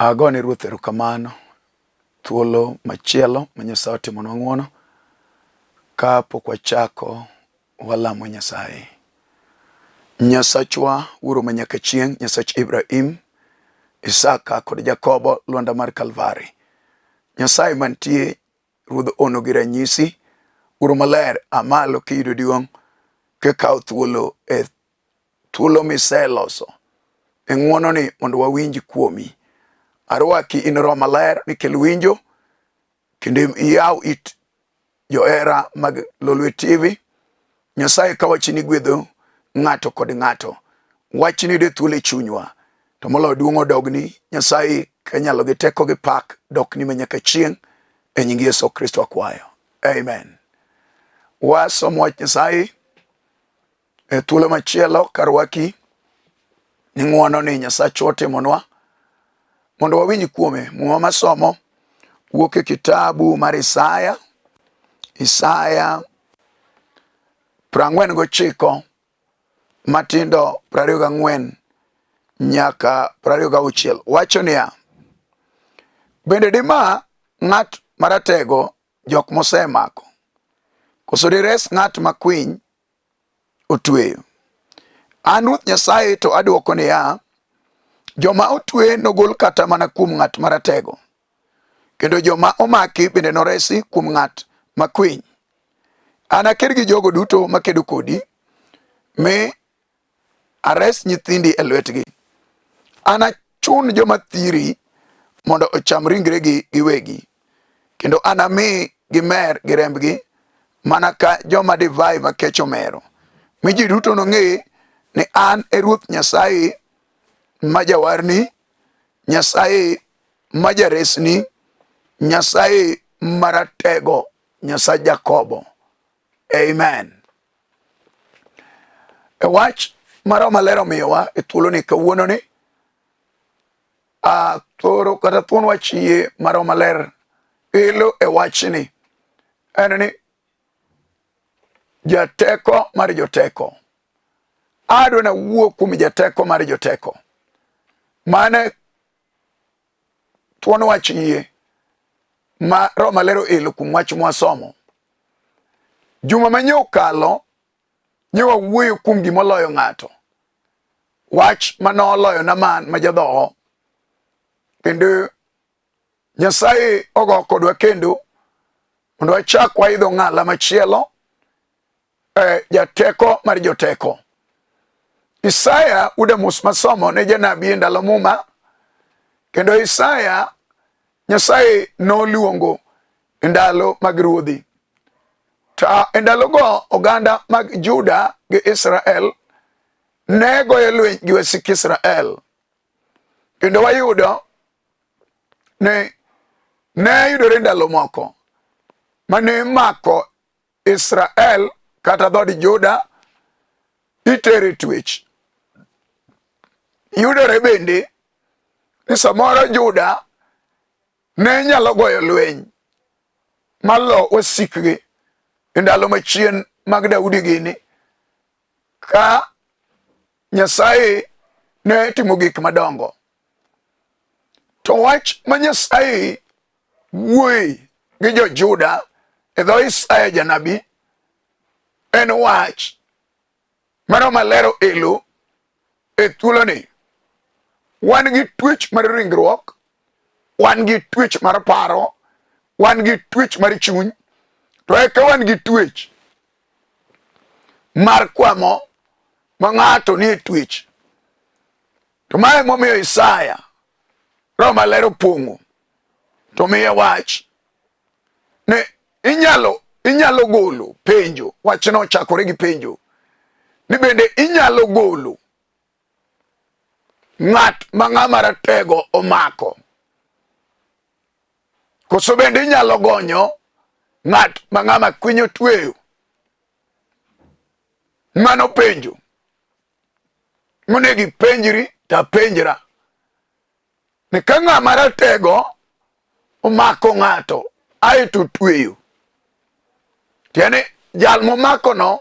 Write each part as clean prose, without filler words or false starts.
Agone Ruoth erokamano thuolo machielo ma Nyasaye otimonwa ng'wono. Ka pok wachako walamo Nyasaye. Nyasachwa Wuoro ma nyaka chieng', Nyasach Ibrahim, Isaka kod Jakobo, lwanda mar Kalvari. Nyasaye mantie, Ruodh ono gi ranyisi, Wuoro maler, a malo kiyudo duong', kikawo thuolo e thuolo miseloso e ng'wononi mondo wawinj kuomi. Arwaki in Roho Maler mikel winjo kendo iyaw it johera mag Lolwe TV. Nyasaye ka wachni gwedho ng'ato kod ng'ato, wachni yude thuolo e chunywa, to moloyo duong' odogni Nyasaye kanyalo gi teko gi pak dokni ma nyaka chieng' e nying Yesu Kristo akwayo. Amen. Wasomo wach Nyasaye E thuolo machielo karwaki ni ng'wono ni Nyasachwa otimonwa mondo wawinj kuome. Muma masomo wuok e kitabu mar Isaya, Isaya 49 matindo 24 nyaka 26 wacho niya, bende dima ng'at maratego jok mosemako, koso dires ng'at makwiny otweyo. An Ruoth Nyasaye to adwoko niya, joma otwe nogol kata mana kuom ng'at maratego, kendo joma omaki bende noresi kuom ng'at makwiny. Anaker gi jogo duto makedo kodi, mi ares nyithindi e lwetgi. Anachun joma thiri mondo ocham ringregi giwegi, kendo anami gimer gi rembgi mana ka joma divai makech omero. Mi ji duto nong'e ni an e Ruoth Nyasaye ma jawarni, Nyasaye ma jaresni, Nyasaye maratego, Nyasach Jakobo. Amen. E wach ma Roho Maler omiyowa e thuoloni kawuononi, a thoro kata thuon wach yie ma Roho Maler elo e wachni en ni jateko mar joteko. Adwa nawuo kuom jateko mar joteko. Mane thuon wach yie ma Roho Maler oelo kuom wach mwasomo. Juma ma nyo okalo ne wawuoyo kuom gima oloyo ng'ato. Wach ma noloyo Naman ma jadhoho. Kendo Nyasaye ogo kodwa kendo mondo wachak waidho ng'ala machielo e jateko mar joteko. Isaya wuod Amos masomo ne janabi e ndalo Muma, kendo Isaya Nyasaye noluongo e ndalo mag ruodhi. To e ndalogo oganda mag Juda gi Israel ne goyo lweny gi wasik Israel. Kendo wayudo ni ne yudore ndalo moko mane mako Israel kata dhood Juda itere twech. Yudore bende ni samoro Juda ne nyalo goyo lweny malo wasikgi e ndalo machien mag Daudi gini ka Nyasaye ne timo gik madongo. To wach ma Nyasaye wuoye gi jo-Juda e dho Isaya janabi en wach mano malero elo e thuoloni. Wan gi twech mar ringruok, wan gi twech mar paro, wan gi twech mar chuny, to eka wan gi twech mar kwamo ma ng'ato nie twech. To mae momiyo Isaya Roho Maler opong'o to miye wach ne inyalo inyalo golo penjo wachno ochakore gi penjo ni bende inyalo golo ng'at ma ng'ama ratego omako koso bende inyalo gonyo ng'at ma ng'ama kwinyo tweyo mano penjo monego ipenjri to apenjra ni ka ng'ama ratego omako ng'ato aeto otweyo tiende jal momakono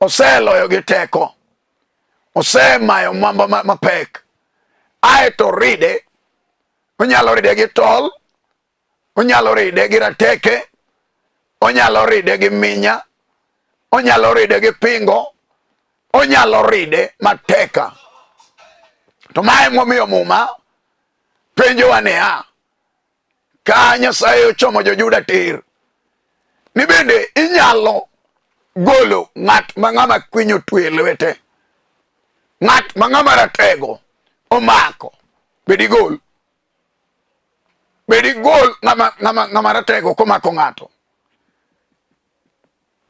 oseloyo gi teko osemayo mwamba mapek aeto ride. Onyalo ride gi tol, onyalo ride gi rateke, onyalo ride gi minya, onyalo ride gi pingo, onyalo ride mateka. To mae momiyo Muma penjowa niya, ka Nyasaye ochomo jo-Juda tir, ni bende inyalo golo ng'at ma ng'ama kwiny otwe e lwete, ng'at ma ng'ama ratego omako, bed igol, bed igol ng'ama, ng'ama, ng'ama ratego komako ng'ato,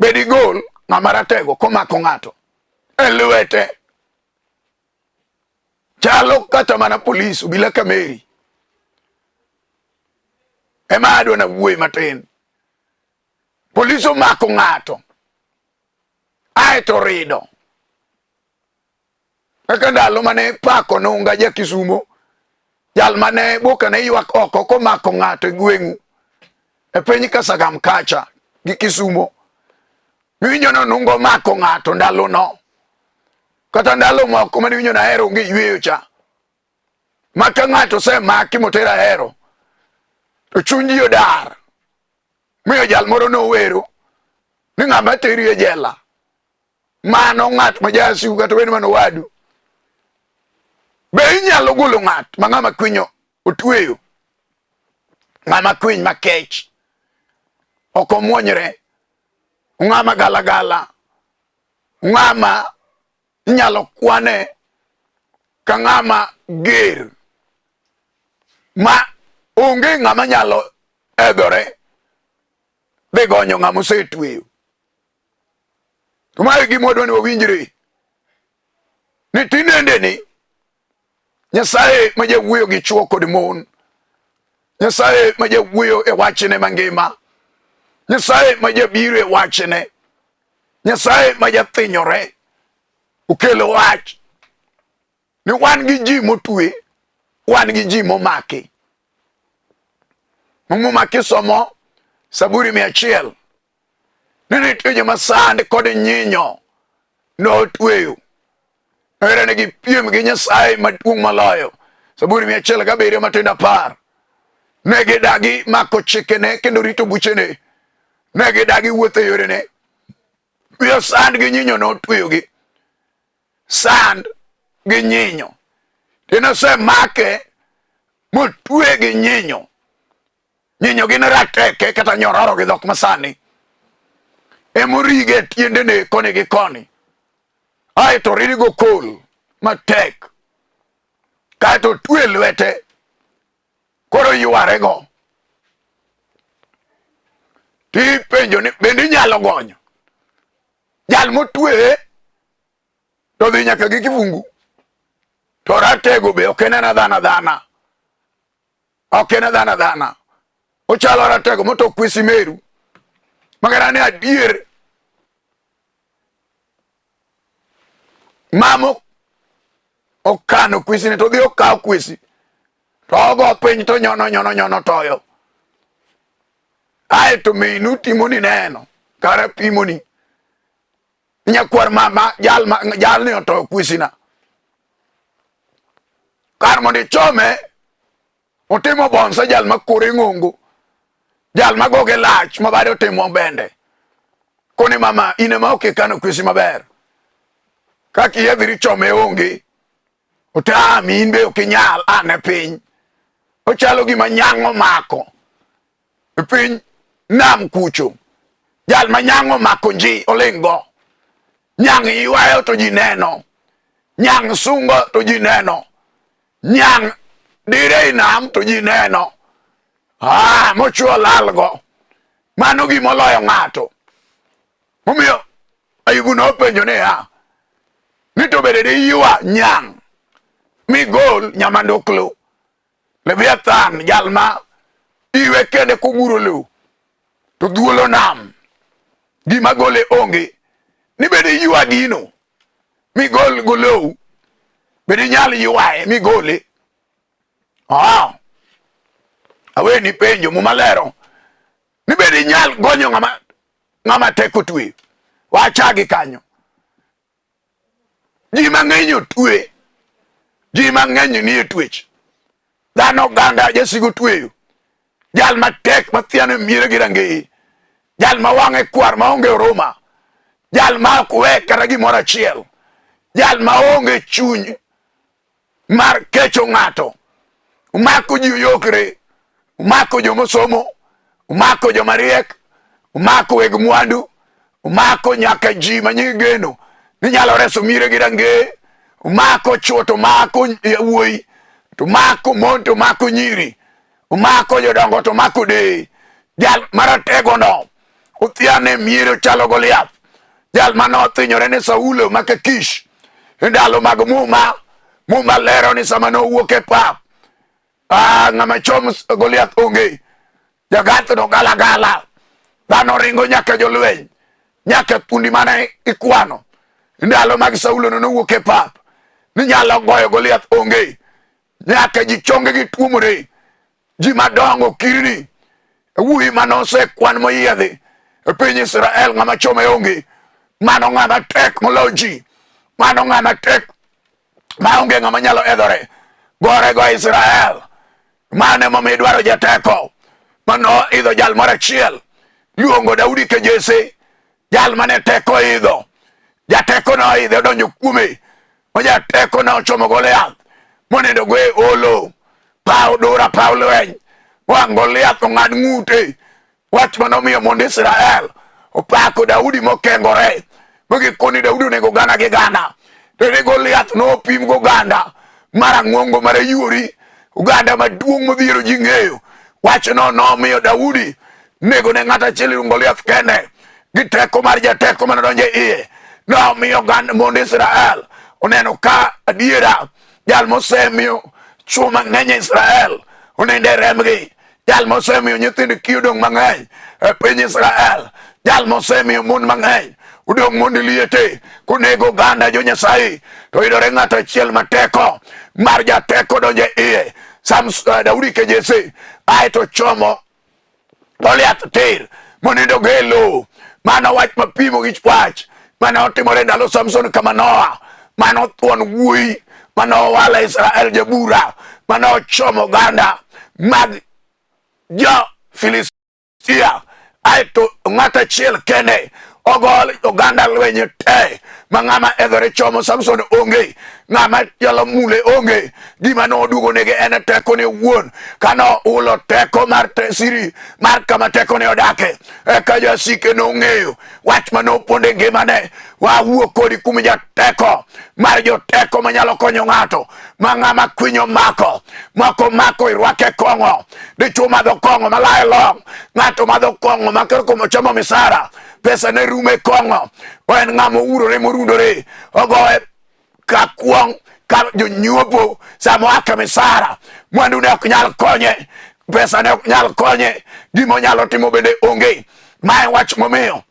bed igol ng'ama ratego komako ng'ato e lwete. Chalo kata mana polis obila Kameri ema adwa na wuoye matin. Polis omako ng'ato ae to rido kaka ndalo mane pako nunga ja Kisumo, jal mane boka ne ywak oko komako ng'ato e gweng'u e piny Kasagam kacha gi Kisumo, miwinjo no nungo omako ng'ato ndalono. Kata ndalo moko mane iwinjo na Ahero onge yweyo cha, ma ka ng'ato osemaki moter Ahero to chuny ji odar. Miyo jal moro nowero ni ng'ama teri e jela mano ng'at ma jasigu kata wen mano wadu. Be inyalo golo ng'at ma ng'ama kwinyo otweyo, ng'ama kwiny makech ok omwonyre, ng'ama galagala, ng'ama inyalo kwane ka ng'ama ger ma onge ng'ama nyalo edhore dhi gonyo ng'ama osetweyo. To mae gima wadwa ni wawinjre ni tinende ni Nyasaye ma jawuoyo gi chwo kod mon, Nyasaye ma jawuoyo e wachne mangima, Nyasaye ma jabiro e wachne, Nyasaye ma jathinyore okelo wach ni wan gi ji motwe, wan gi ji momaki. Muma kisomo Saburi 100 ni nitie joma sand kod nyinyo notweyo ere ne gipiem gi Nyasaye maduong' moloyo. Saburi 107 matindo 10. Ne gidagi mako chikene kendo rito buchene, ne gidagi wuotho e yorene. Miyo sand gi nyinyo notweyogi, sand gi nyinyo. Tino osemake motwe gi nyinyo. Nyinyo gin rateke kata nyororo gi dhok masani. Emorige tiendene koni gi koni. Aeto ridgo kol matek. Kaeto otwe lwete koro ywarego. Tipenjo ni bende inyalo gonyo jal motwe to dhi nyaka gi kifungu to ratego be ok en dhana dhana, ok en dhana dhana, ochalo ratego moto kwesi meru magara ni adier mamo okano kwesi ne to dhi okaw kwesi to ogo piny to nyono nyono nyono toyo ae to minu timoni neno kara pimoni nyakwar mama jal ma, jalni otoyo kwesina kar mondo ichome otimo bonsa jal ma kore ng'ongo jal ma goge lach ma bade otimo bende koni mama in ema ok ikano kwesi maber kaka iyadhiri chome onge otami in be ok inyal ane piny ochalo gima nyang' omako e piny nam kucho jal ma nyang' omako ji oling'go nyang' ywayo to ji neno nyang' sungo to ji neno nyang' dire i nam to ji neno ah mochuo lalgo mano gima oloyo ng'ato momiyo Ayubu nopenjo niya ni to bende diywa nyang' migol nyamanduklu Leviathan jal ma iwe kende koguro lowo to dhuolo nam gima gole onge ni bende ywa gino migol go lowo bende inyal ywaye migole. Ah, aweni penjo Muma lero ni bende inyal gonyo ng'ama ng'ama tek otweyo. Wachagi kanyo. Ji mang'eny otwe, ji mang'eny nie twech. Dhano oganda jasigu tweyo. Jal matek mathiano e miere gi rangeye. Jal ma wang'e kwar maonge oruma. Jal ma ok we kata gimoro achiel. Jal ma onge chuny mar kecho ng'ato. Omako ji oyokre, omako joma osomo, omako joma riek, omako weg mwandu, omako nyaka ji ma nying geno ni nyalo reso mire gi rangeye, omako chwo to omako yawuoyi, to omako mon to omako nyiri, omako jodongo to omako deye. Jal marategono othiane miere ochalo Goliath. Jal mane othinyore ne Saulo maka Kish e ndalo mag Muma. Muma lero ni sama nowuok e pap, ng'ama chom Goliath onge. Jagath no galagala, dhano ringo nyaka jolweny, nyaka thuondi mane ikwano. Ndalo mag Saulo no nowuok e pap, ni nyalo goyo Goliath onge. Nyaka ji chonge gi tuomore, ji madongo kirni, wuoyi mane osekwan moyiedhi e piny Israel ng'ama chome onge. Mano ng'ama tek moloyo ji, mano ng'ama tek maonge ng'ama nyalo hedhore gore go Israel. Mano emomiyo idwaro jateko mano idho jal moro achiel luongo Daudi ke Jesse, jal mane teko idho jateko noidhe odonjo kuome ma jateko nochomo Goliath monindo go e olo paw dura paw lweny wang' Goliath ong'ad ng'ute. Wach mane omiyo mond Israel opako Daudi mokengore magikoni Daudi onego gana gi gana. To ne Goliath nopim goganda marang'ongo mar yuori, oganda maduong' modhiero ji ng'eyo. Wachno nomiyo Daudi nego ne ng'at achiel iluongo Goliath kende gi teko mar jateko mane odonjo e iye. Nomiyo oganda mond Israel oneno ka adiera jal mosemiyo chwo mang'eny e Israel onindo e rembgi, jal mosemiyo nyithind kiyo odong' mang'eny e piny Israel, jal mosemiyo mon mang'eny odong' mond liete konego oganda jo Nyasaye, to yudore ng'ato achiel mateko mar jateko donjo e iye. Daudi ke Jesse ae to chomo Goliath tir monindo go e lowo. Mano wach mapimo gi wach mane otimore ndalo Samson kama Noa, mano thuon wuoyi mane owalo Israel jabura, mane ochomo oganda mag jo Filistia, aeto ng'at achiel kende ogol oganda lweny te ma ng'ama edhore chomo Samson onge, ng'ama nyalo mule onge. Gima noduogo nege en tekone owuon. Kane ohulo teko mar siri mar kama tekone odake, eka jasike nong'eyo wach mane opondo e ngimane. Wawuo kodi kuom jateko mar joteko manyalo konyo ng'ato ma ng'ama kwinyo mako moko mako irwake kong'o. Dichuo madho kong'o malaye long', ng'ato madho kong'o ma koro ochamo misara pesa ne rume kong'o. En ng'ama owurore morundore, ogoye ka kuong' ka jonyuopo sama oa ka misara, mwandu ne ok nyal konye, pesa ne ok nyal konye, gima onyalo timo bende onge. Mae wach momiyo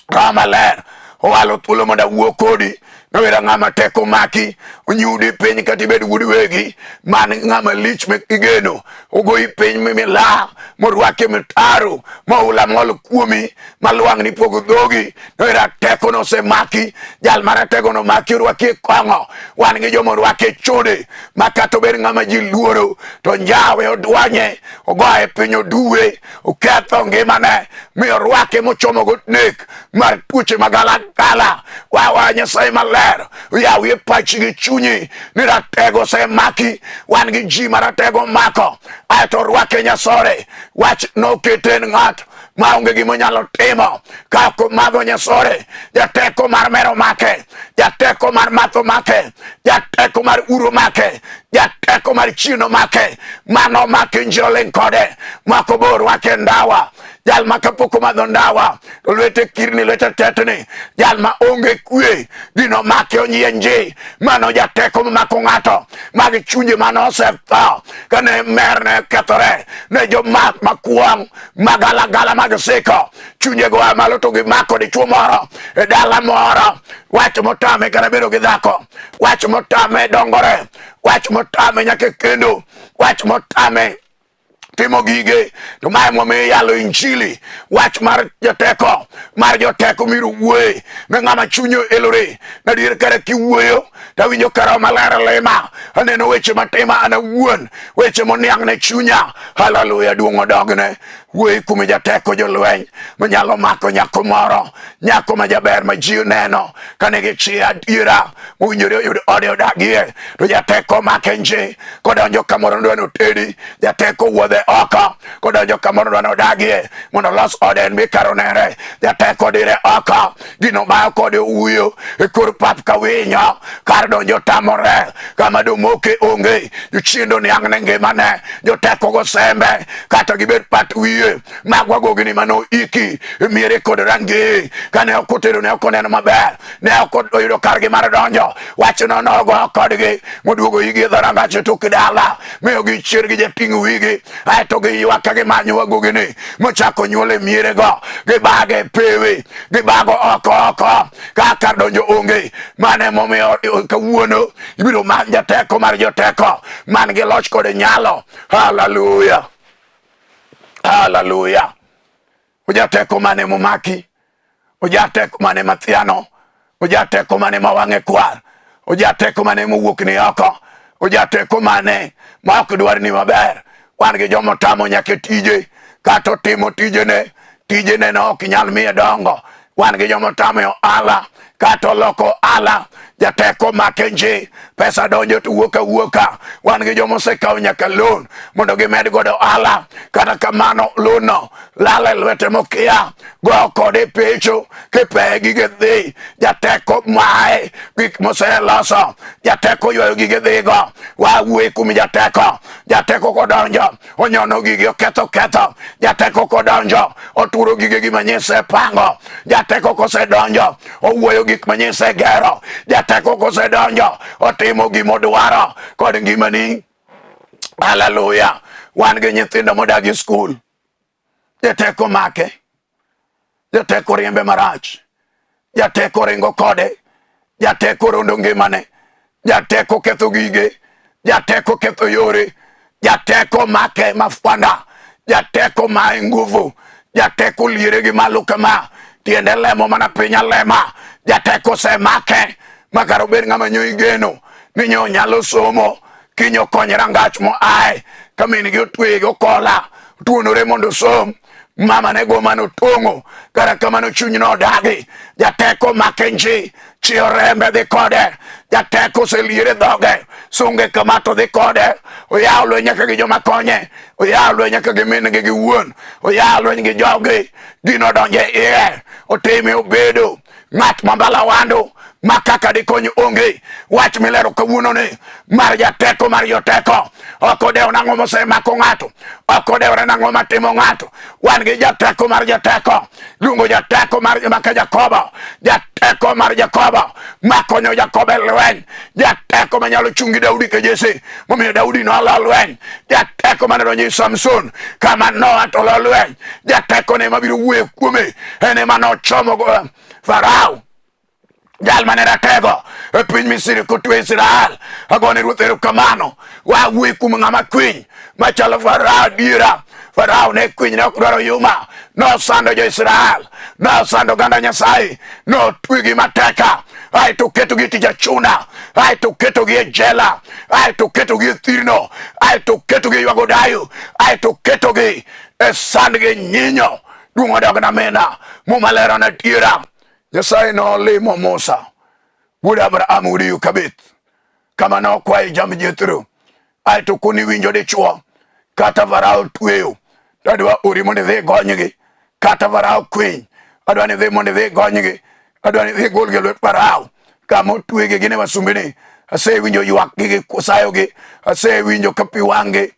Roho Maler owalo thuolo mondo awuo kodi. Nowera ng'ama teko maki, onyudi piny kata ibed wuod wegi, man ng'ama lich migeno, ogoyi piny mimila, morwaki mitaro, moula mol kuomi, ma lwang'ni pogo dhogi. Nowera teko nosemaki, jal maratego nomaki orwaki e kong'o. Wan gi joma orwaki e chode, ma kata obed ng'ama ji luoro, to njawe odwanye, ogoye piny oduwe, oketho ngimane, mi orwake mochomogo nek mar tuoche magalagala. Wawa Nyasaye maler oyawie pachi gi chunyi ni ratego osemaki. Wan gi ji ma ratego mako, aeto orwake nyasore. Wach nokete en ng'at maonge gima onyalo timo ka ok omadho nyasore. Jateko mar mero make, jateko mar matho make, jateko mar uro make, jateko mar chino make. Mano make nji oling' kode, moko bo orwake ndawa. Jal ma kapok omadho ndawa to lwete kirni, lwete tetni, jal ma onge kwe, gino make onyienji. Mano jateko mamako ng'ato mag chunje mane osetho kane mer ne kethore ne jomak makuong' magalagala mag siko chunje go a malo to gimako dichuo moro e dala moro. Wach motame kata bedo gi dhako, wach motame dongore, wach motame nyaka e kendo, wach motame timo gige. To mae momiyo iyalo injili, wach mar jateko mar joteko miro wuoye ne ng'ama chunye oelore. Nadier kare kiwuoyo tawinjo ka Roho Maler lima, aneno weche matima an awuon, weche moniang' ne chunya. Haleluya, duong' odogne. Wuoyi kuom jateko jolweny manyalo mako nyako moro, nyako ma jaber ma ji neno ka nigi chia adiera mowinjore oyud ode odagie, to jateko make nje kodonjo kamoro dwa notedi, jateko wuodhe oko kodonjo kamoro dwa nodagie mondo olos ode en be kar onere, jateko dire oko gino bayo kode owuoyo e kor pap ka winyo kar donjo tamore kama domoke onge jochiendo niang' ne ngimane joteko go sembe kata gibed pat wiye magwa gogini mano iki e miere kod rangi kane ok otero ne ok oneno maber ne ok oyudo kargi mar donjo wachno nogo kodgi moduogo igi e dhorangach e tok dala miyo gichier gi jating' wigi aeto giywak ka gimanyo wagogini mochako nyuol e mierego gibage pewe gibago oko oko kaka donjo onge. Mano emomiyo kawuono ibiro many jateko mar joteko man gi loch kod nyalo. Haleluya, haleluya. Ojateko mane momaki, ojateko mane mathiano, ojateko mane ma wang'e kwar, ojateko mane mowuok ni oko, ojateko mane ma ok dwar ni maber. Wan gi joma otamo nyaka e tije, kata otimo tijene, tijene no ok nyal miye dongo. Wan gi joma otamo e ohala, kata oloko ohala, jateko make nji, pesa donjo to wuok awuoka. Wan gi joma osekawo nyaka loan mondo gimed godo ohala, kata kamano loan no lal e lwete mokia, go kode pecho kipeye gige dhi, jateko maye gik moseloso, jateko ywayo gige dhigo. Wawuoye kuom jateko, jateko kodonjo onyono gigi oketho ketho, jateko kodonjo oturo gige gi manyise pango, jateko kosedonjo owuoyo gik manyise gero, jateko kosedonjo otimo gimodwaro kod ngimani. Haleluya! Wan gi nyithindo modagi skul, jateko make, jateko riembe marach, jateko ringo kode, jateko rondo ngimane, jateko ketho gige, jateko ketho yore, jateko make mafwanda, jateko maye nguvu, jateko liere gi malo kama, tiende lemo mana piny alema, jateko osemake makar obed ng'ama nyo igeno ni nyo nyalo somo kiny okony rangach moaye ka min gi otweye gi okola otuonore mondo osom mama ne go mano tong'o kara kamano chuny nodagi jateko make nji chiyo rembe dhi kode jateko oseliere dhoge sunge kama to dhi kode oyawo lweny nyaka gi joma konye oyawo lweny nyaka gi min gi gi wuon oyawo lweny gi jogi gino donjo e iye otime obedo ng'at ma mbalawando ma kaka dikony onge. Wach milero kawuono ni mar jateko mar joteko ok odewo nang'o mosemako ng'ato, ok odewore nang'o matimo ng'ato. Wan gi jateko mar joteko, luongo jateko mar maka Jakobo, jateko mar Jakobo makonyo Jakobo e lweny, jateko manyalo chung' gi Daudi ka Jesse momiyo Daudi nolo lweny, jateko mane donjo i Samson kama noa to lo lweny, jateko ne mabiro wuoyo kuome en ema nochomo Farao jal mane ratego e piny Misri kotwe Israel. Agone Ruoth erokamano. Wawuoyo kuom ng'ama kwiny machalo Farao adiera. Farao ne kwiny ne ok dwaro yuma, nosando jo-Israel, nosando oganda Nyasaye, notwegi mateka, aeto oketogi e tich achuna, aeto oketogi e jela, aeto oketogi e thirno, aeto oketogi e ywago dayo, aeto oketogi e sand gi nyinyo. Duong' odog na mina, Muma lero na adiera. Nyasaye nolimo Musa wuod Abraham wuod Yokabeth kama nokwaye jamb Jethro. Aeto koni winjo dichuo kata Farao tweyo to adwa ori mondo idhi igonygi, kata Farao kwiny adwa ni idhi mondo idhi igonygi, adwa ni idhi igolgi e lwet Farao kama otwegi gin e wasumbini. Asewinjo ywakgi gi sayogi, asewinjo ka pi wang'gi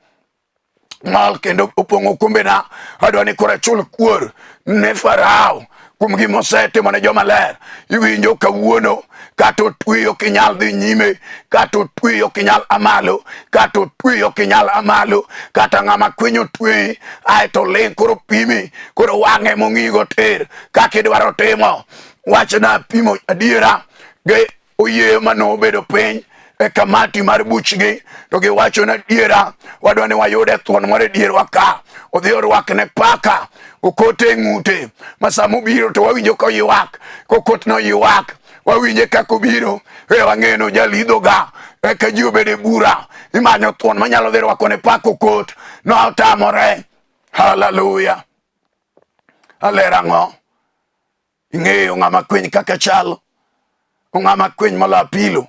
mal kendo opong'o kumbena. Adwa ni koro achul kuor ne Farao kuom gima osetimo ne joma ler. Iwinjo kawuono kata otweyi ok inyal dhi nyime, kata otweyi ok inyal amalo, kata otweyi ok inyal amalo, kata ng'ama kwiny otweyi aeto ling' koro pimi, koro wang'e mong'igo tir kaka idwaro timo. Wachna pimo adiera gi oyieyo mane obedo piny. e kamati mar buchgi to giwacho ni adiera wadwa ni wayude thuon moro e dierwa ka odhi orwakne paka okote e ng'ute ma sama obiro to wawinjo koywak kokotno ywak wawinje kaka obiro e wang'eyo ni ojalidhoga eka ji obedo e bura imanyo thuon manyalo dhi rwakone paka okot notamore. Haleluya! Aler ang'o? Ing'eyo ng'ama kwiny kaka chalo, ong'ama kwiny molo apilo,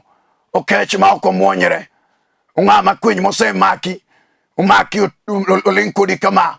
okech ma ok omwonyre, ong'ama kwiny mosemaki, omaki oling' kodi kama,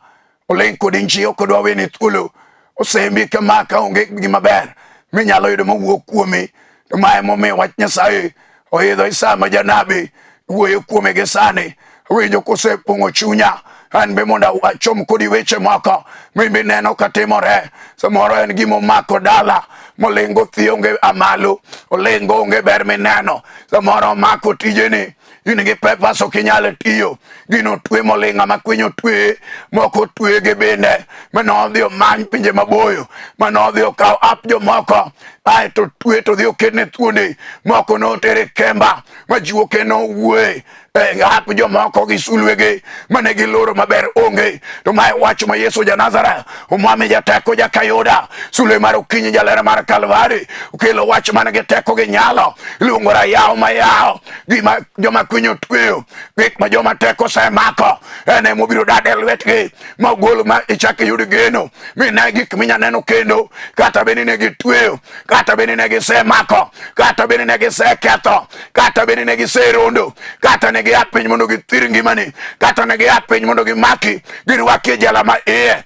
oling' kodi nji ok odwa weni thuolo, osembi kama ka onge gima ber minyalo yudo mowuok kuomi. To ma emomiyo wach Nyasaye oidho e sa ma janabi wuoyo kuome gi sani. Winjo kosepong'o chunya an be mondo achom kodi weche moko mimbi neno ka timore. Samoro en gima omako dala molingo thi onge amalo, olingo onge ber mineno. Samoro omako tijeni in gi papers ok inyal tiyo, gino otwe moling' ng'ama kwiny otwe, moko otwe gi binde manodhi omany pinje maboyo, manodhi okaw ap jomoko aeto twe to dhi oketne thuonde moko notere kemba majiwo kendo owuoye e ap jomoko gi sulwegi mane giloro maber onge. To mae wach ma Yesu ja Nazareth omwami jateko jakayuda sulwe mar okinyi jaler mar Kalvari okelo wach man gi teko gi nyalo iluongo rayaw mayaw gima joma kwiny otweyo gik ma joma teko osemako en emobiro dade lwetgi ma ogol ma ichak iyud geno mine gik minya neno kendo kata bed ni ne gitweyo kata bed ni ne gisemako kata bed ni ne giseketho kata bed ni ne giserondo kata ne gia piny mondo githir ngimani kata ne gia piny mondo gimaki girwaki e jela ma iye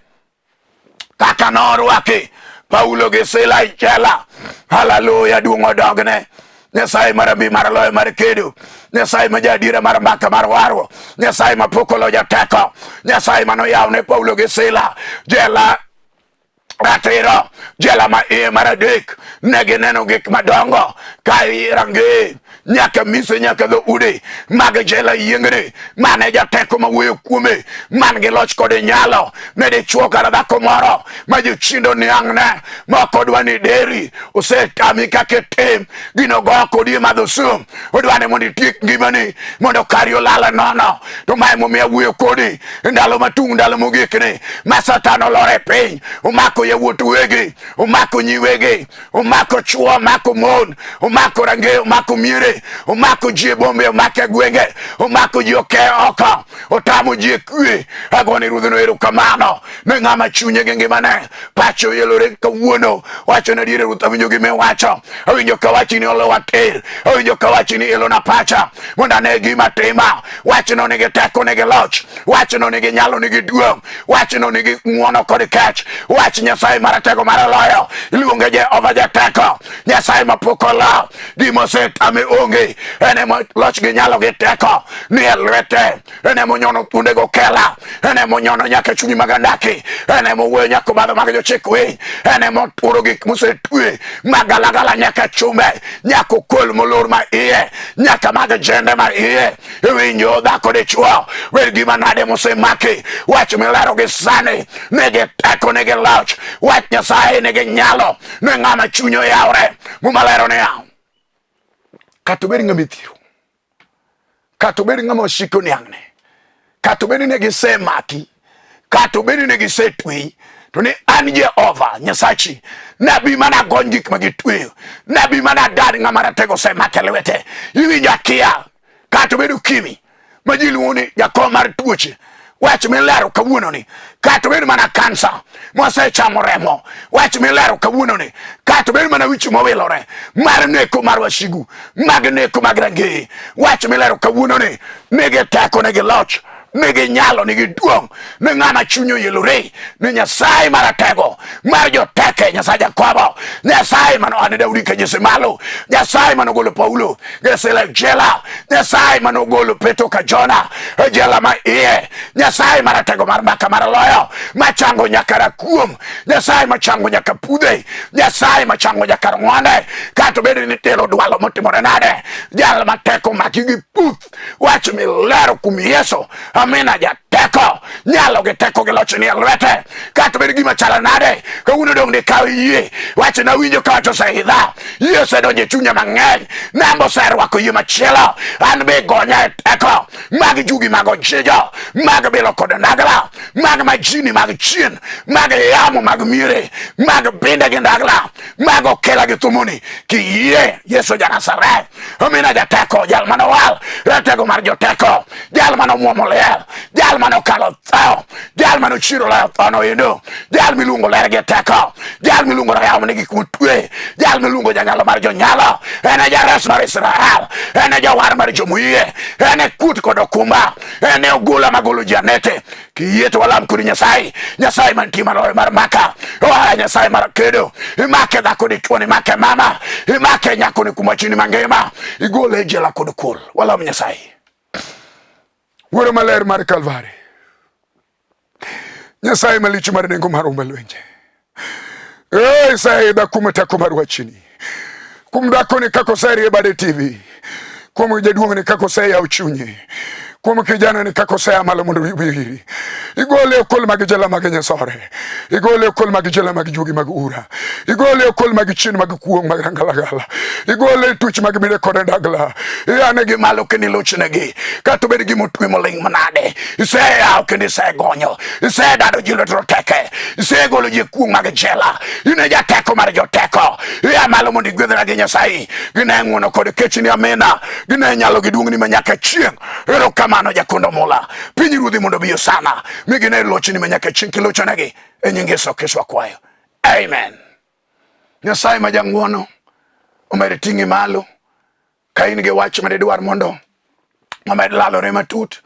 kaka norwaki Paulo gi Sila e jela. Haleluya, duong' odogne. Nyasaye mar ambi mar loyo mar kedo, Nyasaye ma jaadiera mar mbaka mar warruok, Nyasaye ma pok olo jateko, Nyasaye mane oyawne Paulo gi Sila jela ratiro, jela ma iye mar adek, ne gineno gik madongo ka irange nyaka mise nyaka dhoudi mag jela yiengni mane jateko mawuoyo kuome man gi loch kod nyalo ne dichwo kata dhako moro ma jochindo niang'ne ma ok odwa ni deri osetami kaka itim gino go kodi e madho sum odwa ni mondo itiek ngimani mondo kari olal nono to mae momiyo awuoyo kodi e ndalo matung' ndalo mogikni ma satan olor e piny omako yawuot wegi omako nyi wegi omako chwo omako mon omako range omako miere omako ji e bombe omako e gwenge omako ji oke oko otamo ji e kwe. Agone ruodhno erokamano ne ng'ama chunye gi ngimane pache oyelore kawuono. Wacho na diere ruoth, awinjo gima iwacho, awinjo ka wachi ni olowa tir, awinjo ka wachi ni elona pacha mondo ane gima tima. Wachno nigi teko, nigi loch, wachno nigi nyalo, nigi duong', wachno nigi ng'wono kod kech. Wach Nyasaye maratego mar loyo iluonge Jehova jateko, Nyasaye mapok olo, gima osetame onge. En ema loch gi nyalo gi teko ni e lwete, en ema onyono thunde gokela, en ema onyono nyaka chunyi mag andaki, en ema owuoyo nyaka obadho mag jochik winy, en ema oturo gik mosetwe magalagala nyaka chumbe, nyaka okol molor ma iye, nyaka mag jende ma iye. Iwinjo dhako dichwo wer gima nade mosemaki. Wach milero gi sani nigi teko, nigi loch. Wach Nyasaye nigi nyalo ne ng'ama chunye oyawre. Muma lero niya, kata obed ng'ama ithiro, kata obed ng'ama wasike oniang'ne, kata obed ni ne gisemaki, kata obed ni ne gisetweyi, to ni an Jehova Nyasachi nabi mana gony gik ma gitweyo, nabi mana dar ng'ama ratego osemake lwete. Iwinjo akia kata obed ukimi ma ji luongo ni jakom mar tuoche wach milero kawuono ni kata obed mana kansa mosechamo remo wach milero kawuono ni kata obed mana wich mowilore mar neko mar wasigu mag neko mag rangeye wach milero kawuono ni nigi teko nigi loch nigi nyalo nigi duong' ni ng'ama chunye oyelore ni Nyasaye maratego mar joteke Nyasaye Jakobo Nyasaye mano ane Daudi ka Jesse malo Nyasaye mano golo Paulo gi Sila e jela Nyasaye mano golo Petro ka Jona e jela ma iye Nyasaye maratego mar mbaka mar loyo machango nyaka rakuom Nyasaye machango nyaka pudhe Nyasaye machango nyaka rng'onde kata obed ni telo dwalo motimore nade jal mateko maki gi puth wach milero kuom Yesu. Omina jateko, nyalo gi teko gi loch nie lwete. Kata bed gima chalo nade, kawuono dong' dikaw yie. Wach nawinjo ka wach oseidha, yie osedonjo e chunya mang'eny, namba oserwako yie machielo. An be gonya e teko mag jugi mag ojijo, mag bilo kod ndagla, mag majini mag chien, mag yamo mag miere, mag binde gi ndagla, mag okela gi thumuni. Kiyie Yesu ja Nazareth, omina jateko, jal manowal, ratego mar joteko, jal manomuomo liel, jal manokalo tho, jal manochiro loyo tho noendo, jal miluongo ler gi teko, jal miluongo rayaw ni gik motwe, jal miluongo janyalo mar jonyalo, en e jares mar Israel, en e jawar mar jomoyie, en e kut kod okumba, en e ogola magolo ji anete. Kiyie to walam kod Nyasaye, Nyasaye mantie maloyo mar maka, oa Nyasaye mar kedo, imake dhako dichuo, imake mama, imake nyako ni kuma chini mangima, igole e jela kod kul. Walam Nyasaye. Wuoro maler mar Kalvari, Nyasaye malich mar nengo mar umbe lwenje. Ee, iseidha kuom teko mar wachni. Kuom dhakoni kaka oserie bade TV. Kuom jaduong'ni kaka oseyawo chunye. Kuom kijana ni kaka osea malo mondo obi iri. Igole okol mag jela mag nyasore. Igole okol mag jela mag juogi mag ura. Igole okol mag chien mag kuong' mag rangalagala. Igole e tuch mag mine kod ndagla. Iyanegi malo kendo ilochnegi. Kata obed gima otwe moling' manade. Iseyawo kendo isegonyo. Isedado ji lwet roteke. Isegolo ji e kuong' mag jela. In e jateko mar joteko. Ia malo mondo igwedhna gi Nyasaye. Gine ng'wono kod kechni amina. Gine nyalo gi duong'ni ma nyaka chieng'. Erokamano jakondo mula. Piny ruodhi mondo obi sana. Mi gine lochni ma nyaka chieng' kilochonegi. E nying Yesu Kristo akwayo. Amen. Nyasaye ma jang'wono omed ting'i malo. Ka in gi wach ma didwar mondo omed lalore matut,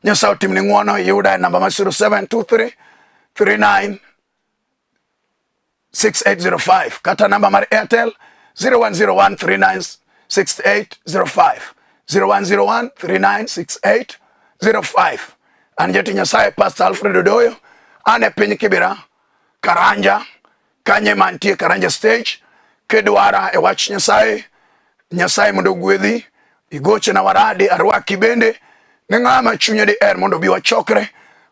Nyasaye otimni ng'wono, iyuda e namba ma 0723 39 6805 kata namba mar Airtel 0101 396805 0101 396805. An jati Nyasaye Pastor Alfred Odoyo, an e piny Kibera, Karanja, kanye mantie Karanja stage. Kidwara e wach Nyasaye, Nyasaye mondo ogwedhi, igochna waradi, arwaki bende ne ng'ama chunye diher mondo obi wachokre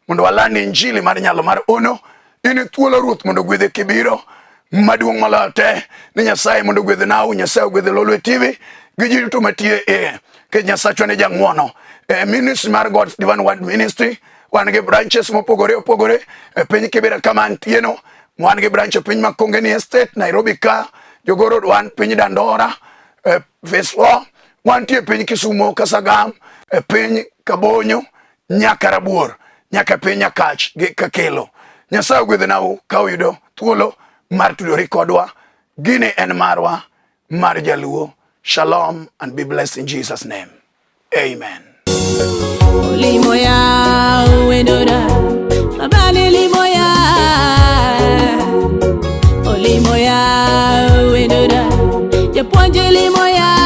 mondo waland injili mar nyalo mar ono. In e thuolo Ruoth mondo ogwedhe kibiro maduong' moloyo te ni Nyasaye mondo ogwedh nau, Nyasaye ogwedh Lolwe TV gi ji duto matiyo e iye, nikech Nyasachwa ni jang'wono. E ministry mar God's Divine Word Ministry wan gi branches mopogore opogore e piny Kibera kama antieno, wan gi branch e piny Makongeni Estate, Nairobi ka, Jogoro wan piny Dandora, e Phase 4, wantie piny Kisumo, Kasagam, e piny Kabonyo, nyaka Rabuor, nyaka piny Nyakach gi Kakelo. Nyasaye ogwedhnau ka uyudo thuolo mar tudori kodwa. Gini en marwa mar Jaluo. Shalom and be blessed in Jesus name. Amen. Limoya wendora mabali limoya Olimoya wendora japuonj limoya.